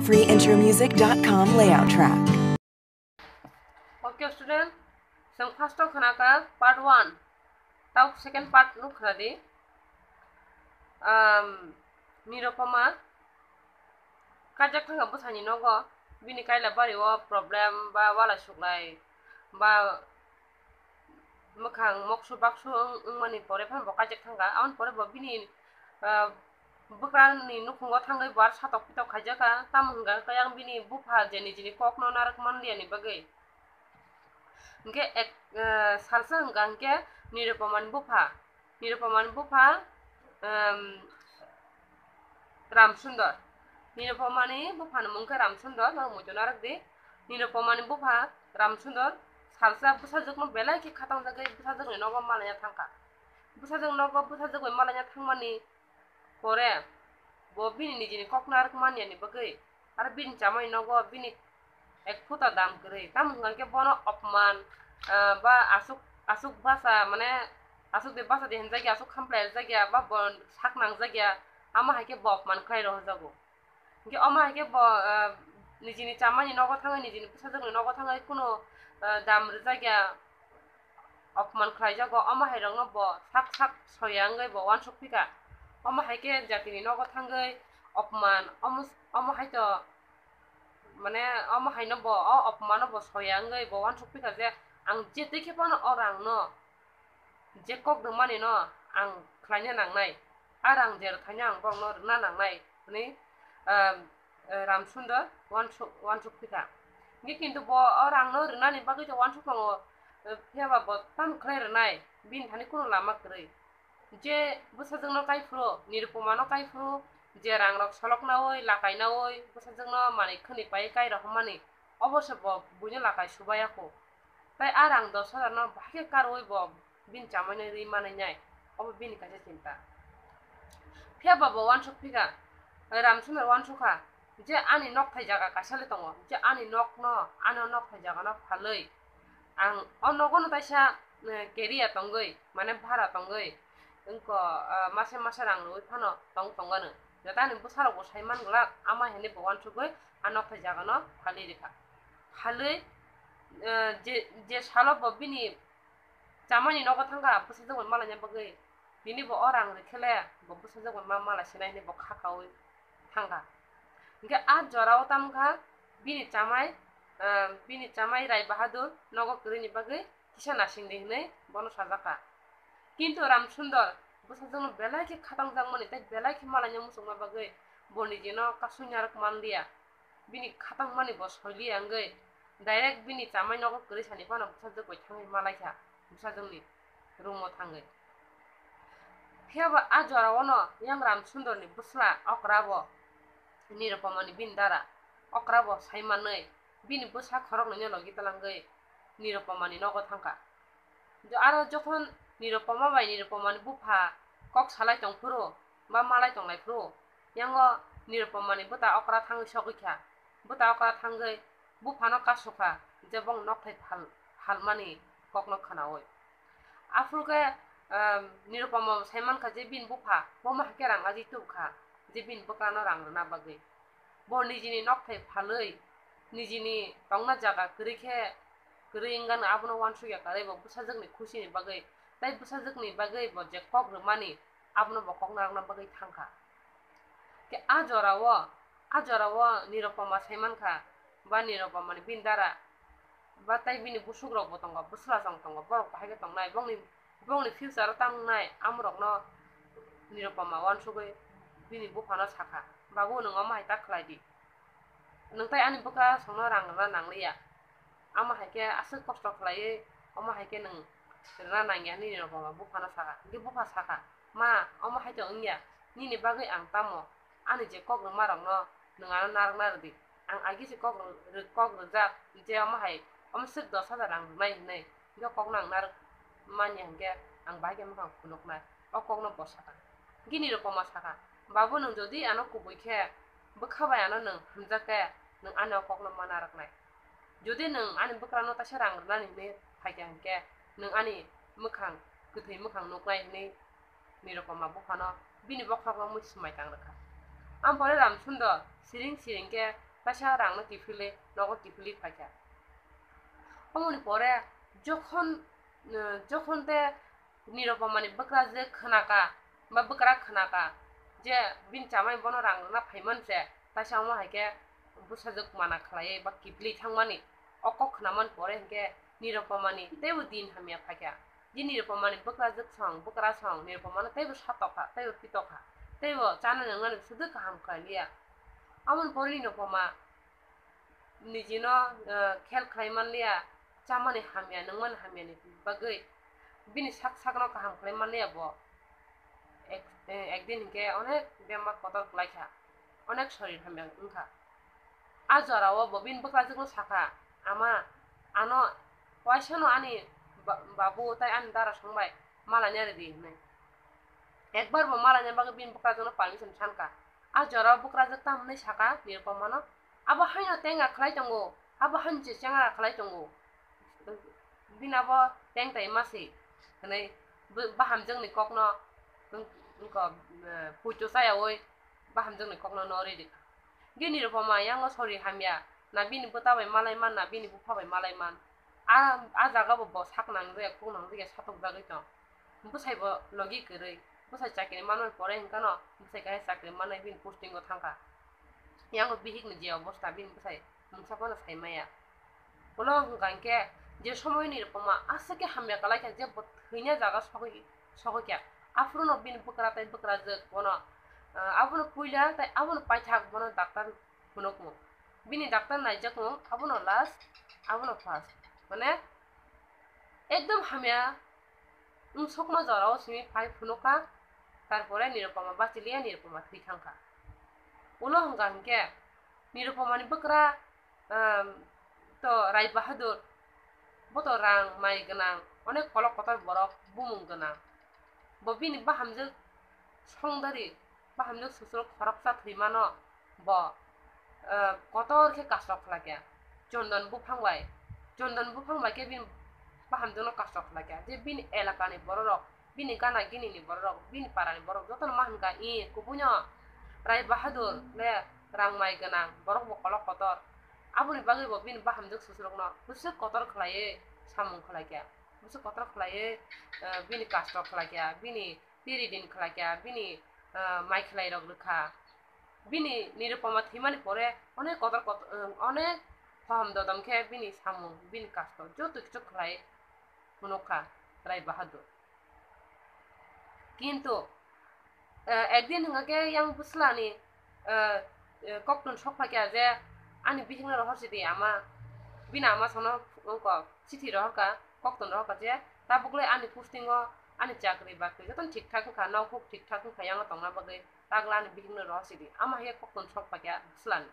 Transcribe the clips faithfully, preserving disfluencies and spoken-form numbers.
Free intro music dot com layout track. Okay, student, chwng first o khna kha part one, tau second part no khna di. Um, Nirupoma kajak thangkha bwsani nogo, bini kaila bari o problem ba walai suklai ba mwkhang moksu baksu wng-, wngmani pore phano bo kajak thangkha. Aboni pore bo bini, ah, bwkrani nukhungo thangwi bo aro satok pitok khaijak kha. Tamo hwnka khe yang bini bupha je nijini kokno narwk manliyani bagwi. Hwnkhe ek, ah, salsa hwnka hwnkhe Nirupamani bupha, Nirupamani bupha, um, Ramsundor. Nirupamani buphani mung khe Ramsundor, norok muitu narwk di. Nirupamani bupha Ramsundor salsa bwsajwkno belai khe khatangjagwi bwsajwkni nogo malaina thangkha. Bwsajwk nogo bwsajwk bai malaina thangmani pore bo bini nijini kok narwk manyani bagwi aro bini chamani nogo bini ek phuta dam kwrwi. Tamo hwnka khe bono opman, ah, ba aswk, aswk basa, mane, aswk de basa de hwnjakya, aswk khamplai rwjakya, ba bo sak nangjakya, amo hai khe bo opman khlai rohorjago. Hwnkhe omo hai khe bo, ah, nijini chamani nogo thangwi, nijini bwsajwkni nogo thangwi kheno, ah, dam rwjakya, opman khlaijago, omo hai rokno bo sak sak soya wngwi bo uansuk phika. Omo hai khe jatini nogo thangwi opman, omo, omo hai to, mane, omo hai no bo o opman no bo soya wngwi bo uansuk phika je ang je twi khe phano o rang no, je kok rwmani no ang khlaina nangnai, a rang je rwthaino ang borokno rwna nangnai hwnwi, ah, Ramsundor uansuk, uansuk phika. Hwnkhe kintu bo o rangno rwnani bagwi to uansuk tongo, eh, phiya ba bo tamo khlai rwnai, bini thani kunu lama kwrwi. Je bwsajwkno kaiphuru, Nirupamano kaiphuru, je rangrok soloknaui, lakainaui bwsajwkno manwi khwnwi paiwi kai rohormani, obo se bo buino lakai subaiya kho. Tai a rang dos hajar no bahai khe karwi bo bini chamai no ri manai nai, obo bini kaisa chinta. Phiya ba bo uansuk phika, Ramsundor uansuk kha je ani nokthai jaga kaisa le tongo, je ani nok no, ani nokthai jaga no phalwi ang o nogo no taisa, eh, keria tongwi, mane bhara tongwi, wngkha, ah, mase mase rang rwui phano tong tongano. Jotoni bwsarokbo sai man glak, ama hinwi bo uansugwi a nokthai jagano phalwi rikha. Phalwi, eh, je, je salo bo bini chamani nogo thangkha bwsajwk bai malaina bagwi, tini bo o rang rwkhe le bo bwsajwk bai ma malai sinai hinwi bo kha kaui thangkha. Hwnkhe a jorao tamkha bini chamai, eh, bini chamai Rai Bahadur nogo kwrwini bagwi kisa nasingdi hinwi bono sajakha. Kintu Ramsundor bwsajwkno belai khe khatangjakmani tei belai khe malaina muchungma bagwi bo nijino kasui narwk manliya. Bini khatangmani bo soiliya wngwi direct bini chamai nogo kwrwi sani phano bwsajwk bai thangwi malaikha, bwsajwkni room o thangwi. Phiya ba a jorao no yang Ramsundorni bwsla okra bo Nirupamani bini dara okra bo sai manwi bini bwsa khoroknwino logi twlangwi Nirupamani nogo thangkha. Jo-, aro jokhon Nirupama bai Nirupamani bupha kok salai tongphuru ba malai tonglaifuru, yango Nirupamani bwta okra thangwi sogwi kha. Bwta okra thangwi buphano kasukha je bong nokthai phal-, phalmani kokno khwnaui. Aphuru khe, em, Nirupama bo sai mankha je bini bupha bomo hai khe rang aji tubukha je bini bwkrano rang rwna bagwi. Bo nijini nokthai phalwi, nijini tongna jaga kwrwi khe, kwrwi wngano abono uansukya kwrwi bo bwsajwkni khusini bagwi, tei bwsajwkni bagwi bo je kok rwmani, abono bo kok narwkna bagwi thangkha. Khe a jorao, a jorao Nirupama sai mankha, ba Nirupamani bini dara, ba tei bini busukrokbo tongo, bwslasong tongo, borok bahai khe tongnai, bongni, bongni future o tamo wngnai, amorokno Nirupama uansugwi bini buphano sakha, "Babu, nwng omo hai ta khlai di, nwng tei ani bwkrasongno rang rwna nangliya, amo hai khe aswk kosto khlaiwi omo hai khe nwng rwna nangya," hinwi Nirupama buphano sakha. Hwnkhe bupha sakha, "Ma, omo hai to wngya, nini bagwi ang tamo ani je kok rwma rokno nwng ano narwkna rwdi. Ang agi se kok rw-, rw-, kok rwjak je omo hai omo swk dos hajar rang rwnai hinwi, hwnkhe kokno ang narwk manya hwnkhe ang bahai khe mwkhang phunuknai." O kokno bo sakha. Hwnkhe Nirupama sakha, "Babu, nwng jodi ano kubui khe, bwkha bai ano nwng hamjak khe, nwng ani o kokno ma narwknai. Jodi nwng ani bwkrano taisa rang rwnani hinwi phaikha hwnkhe, nwng ani mwkhang, kwthwi mwkhang nuknai," hinwi Nirupama buphano bini bokhorokno mui swmai tang rwkha. Ampore Ramsundor siring siring khe taisa rangno kiphilwi nogo kiphilwi phaikha. Omoni pore jokhon, eh, jokhon te Nirupamani bwkrajwk khwnaka ba bwkra khwnaka je bini chamai bono rang rwna phaimani se, taisa omo hai khe bwsajwk mana khlaiwi ba kiphilwi thangmani. O kok khwnamani pore hinkhe Nirupamani teibo din hamya phaikha. Je Nirupamani bwkrajwk song, bwkra song, Nirupamano teibo satokha, teibo pitokha, teibo chana nwngnani sudu kaham khlailiya. Amoni pore Nirupama nijino, eh, khel khlai manliya, chamani hamya, nungmani hamyani bagwi bini sak sakno kaham khlai manliya bo. Ek-, eh, ekdin hinkhe onek bemar kotor kwlaikha, onek sorir hamya wngkha. A jorao bo bini bwkrajwkno sakha, "Ama, ano waisano ani ba-, babu tai ani dara songbai malaina ridi," hinwi. Ekbar bo malaina bagwi bini bwkrajwkno permission sankha. A jorao bwkrajwk tamo hinwi sakha Nirupamano, "Abo haino tenga khlai tongo, abo haino se chengra khlai tongo." Bini abo teng tai masi hinwi bw-, bahamjwkni kokno wng-, wngkha, eh, puitu chayaui bahamjwkni kokno norwi rikha. Ge Nirupama yango sori hamya, na bini bwta bai malai man, na bini bupha bai malai man. A, a jaga bo, bo sak nang rwya, kuk nang rwya, satok jagwi tong. Bwsai bo logi kwrwi, bwsai chakri manwi pore hinkhano, bwsai kaisa chakri manwi bini posting o thangkha. Yango bihik ni je obosta, bini bwsai mungsa phano sai maya. Ulo hwnkha hinkhe je somoy Nirupama aswk khe hamya kwlaikha, je bo thwina jaga sogwi, sogwi kha. Aphuru no bini bwkra tei bwkrajwk bono, ah, abono puila tei abono paithak bono doctor phunukmung. Bini doctor naijakmung, abono last, abono first. Mane, ekdom hamya wngsukma jorao simi phai phunukha, tarpore Nirupama bachiliya, Nirupama thwi thangkha. Ulo hwnkha hinkhe, Nirupamani bwkra, um, to Rai Bahadur, bo to rang mai gwnang, onek kolok kotor borok bumung gwnang. Bo bini bahamjwk songdari, bahamjwk susurok khoroksa thwimano bo, eh, kotor khe kasrok khlaikha. Chondon buphang bai, chondon buphang bai khe bini bahamjwkno kasrok khlaikha. Je bini elakani bororok, bini gana ginini bororok, bini parani borok jotono ma hwnkha, "I, kubuino Rai Bahadur le rang mai gwnang, borok bo kolok kotor." Aboni bagwi bo bini bahamjwk susurokno bwswk kotor khlaiwi samung khlaikha, bwswk kotor khlaiwi, eh, bini kasrok khlaikha, bini tiri din khlaikha, bini, ah, mai khwlairok rwkha. Bini Nirupama thwimani pore onek kotor kot-, ah, onek hohom dodom khe bini samung, bini kasto joto kichu khlai phunukha Rai Bahadur. Kintu, ah, ekdin hwnkha khe yang bwslani, ah, ah, koktun sok phaikha je, "Ani bihikno rohor sidi ama," bini ama sono wngkha chithi rohorkha, koktun rohorkha je, "Tabukle ani posting o ani chakri bakri jotono thik thak wngkha, nok huk thik thak wngkha, yango tongna bagwi tagla ani bihikno rohor sidi." Ama hai khe koktun sok phaikha bwslani.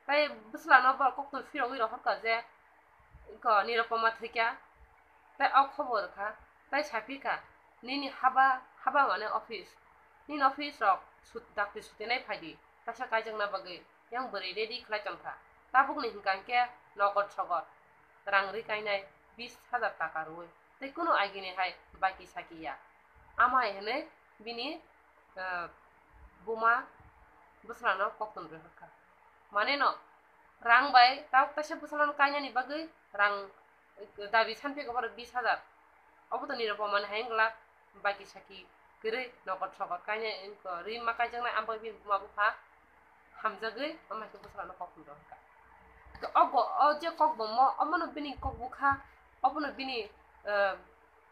Tai bwslano borok koktun phirogwi rohorkha je, ko Nirupama thwikha, tai o khobor kha, tai saphikha, "Nini haba, haba mane office, nini office rok sut-, dakti sutinai phaidi, kaisa kaijakna bagwi yang bwrwi ready khlai tongkha." Tabukni hwnkha hinkhe nogot sogot rang rwi kainai bis hajar taka rwui, tei kunu agini hai baki saki ya. Ama hai hwnwi bini, eh, buma bwslano koktun rohorkha. Maneno rang bai tabuk taisa bwslano kainani bagwi rang dabi sanphikha borok bis hajar. Obo to Nirupamani hai wngla baki saki kwrwi nogot sogot kainai wngkha, rima kaijaknai, abo bini buma bupha hamjagwi ama hai khe bwslano koktun rohorkha. To obo, o je kokbomo, omono bini kok bukha, obono bini, eh,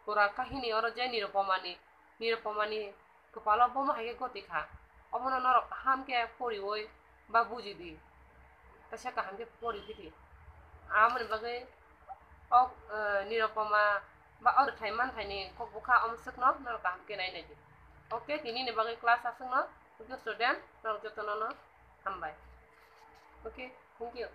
pura kahini oro je Nirupamani, Nirupamani kwpalo bomo hai khe goti kha. Omono norok kaham khe poriwi ba buji di, kaisa kaham khe pori phidi. Amoni bagwi o, eh, Nirupama ba o rwthai manthaini kok bukha, omo swkno norok kaham khe nai nai di. Okay, tinini bagwi class aswkno. Okay, student, norok jotono no hambai. Okay, thank you.